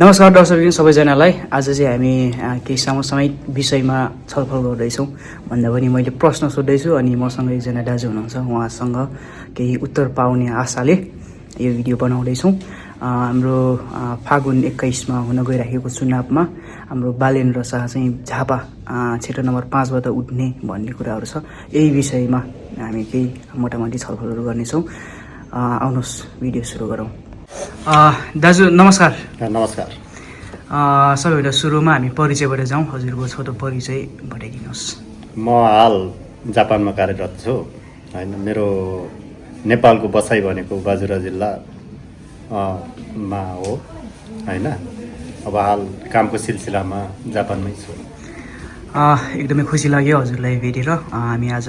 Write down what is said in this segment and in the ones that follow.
नमस्कार दर्शक सबैजनालाई। आज चाहिँ हामी केही समसामयिक विषयमा छलफल गर्दैछौँ भन्दा पनि मैले प्रश्न सोध्दैछु अनि मसँग एकजना दाजु हुनुहुन्छ, उहाँसँग केही उत्तर पाउने आशाले यो भिडियो बनाउँदैछौँ। हाम्रो फागुन 21मा हुन गइरहेको चुनावमा हाम्रो बालेन्द्र शाह चाहिँ झापा क्षेत्र नम्बर 5बाट उठ्ने भन्ने कुराहरू छ। यही विषयमा हामी केही मोटामोटी छलफलहरू गर्नेछौँ। आउनुहोस् भिडियो सुरु गरौँ। दाजु नमस्कार। नमस्कार। सबैभन्दा सुरुमा हामी परिचयबाट जाउँ। हजुरको छोटो परिचय बताइदिनुहोस्। म हाल जापानमा कार्यरत छु होइन। मेरो नेपालको बसाइ भनेको बाजुरा जिल्ला मा हो होइन। अब हाल कामको सिलसिलामा जापानमै छु। एकदमै खुसी लाग्यो हजुरलाई भेटेर। हामी आज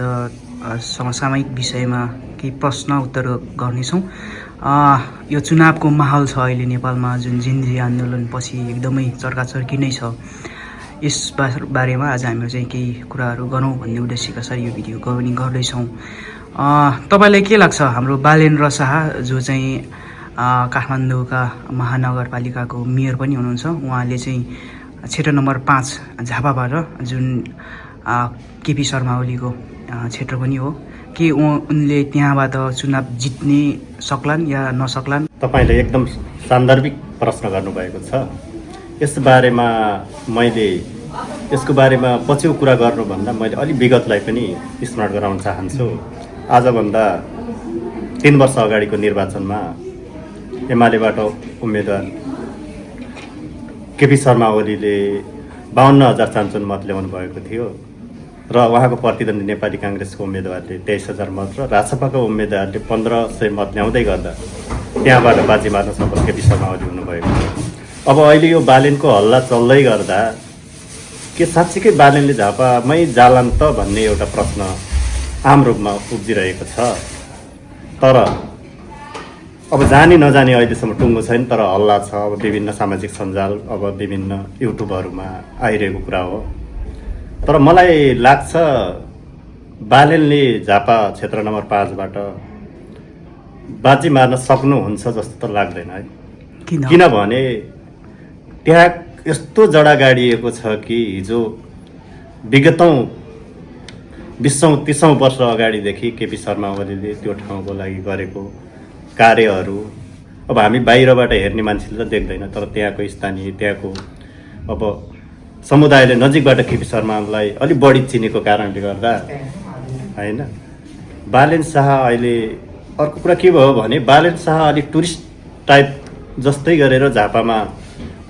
समसामयिक विषयमा केही प्रश्न उत्तर गर्नेछौँ। यो चुनावको माहौल छ अहिले नेपालमा, जुन जिन्जी आन्दोलनपछि एकदमै चर्काचर्की नै छ। यस बारेमा आज हामी चाहिँ केही कुराहरू गरौँ भन्ने उद्देश्यका साथ यो भिडियो पनि गर्दैछौँ। तपाईँलाई के लाग्छ, हाम्रो बालेन्द्र शाह जो चाहिँ काठमाडौँका महानगरपालिकाको मेयर पनि हुनुहुन्छ, उहाँले चाहिँ क्षेत्र नम्बर 5 झापाबाट, जुन केपी शर्मा ओलीको क्षेत्र पनि हो, के उनले त्यहाँबाट चुनाव जित्ने सक्लान् या नसक्लान्? तपाईँले एकदम सान्दर्भिक प्रश्न गर्नुभएको छ। यसको बारेमा पछिको कुरा गर्नुभन्दा मैले अलि विगतलाई पनि स्मरण गराउन चाहन्छु। आजभन्दा 3 वर्ष अगाडिको निर्वाचनमा एमालेबाट उम्मेदवार केपी शर्मा ओलीले 52,000 चान्चुन मत ल्याउनु भएको थियो र उहाँको प्रतिद्वन्दी नेपाली काङ्ग्रेसको उम्मेदवारले 23,000 मत र राजसपाको उम्मेदवारले 1,500 मत ल्याउँदै गर्दा त्यहाँबाट बाजी मार्न सफल केपी शर्मा ओली हुनुभएको थियो। अब अहिले यो बालेनको हल्ला चल्दै गर्दा के साँच्चीकै बालेनले झापामै जालान् त भन्ने एउटा प्रश्न आम रूपमा उब्जिरहेको छ। तर अब जानी नजानी अहिलेसम्म टुङ्गो छैन, तर हल्ला छ। अब विभिन्न सामाजिक सञ्जाल, अब विभिन्न युट्युबहरूमा आइरहेको कुरा हो। तर मलाई लाग्छ बालेनले झापा क्षेत्र नम्बर 5बाट बाजी मार्न सक्नुहुन्छ जस्तो त लाग्दैन है। किनभने त्यहाँ यस्तो जडा गाडिएको छ कि हिजो विगतौँ 20-30 वर्ष अगाडिदेखि केपी शर्मा ओलीले त्यो ठाउँको लागि गरेको कार्यहरू अब हामी बाहिरबाट हेर्ने मान्छेले त देख्दैन, तर त्यहाँको स्थानीय, त्यहाँको अब समुदायले नजिकबाट केपी शर्मालाई अलिक बढी चिनेको कारणले गर्दा होइन। बालेन शाह अहिले अर्को कुरा के भयो भने बालेन शाह अलिक टुरिस्ट टाइप जस्तै गरेर झापामा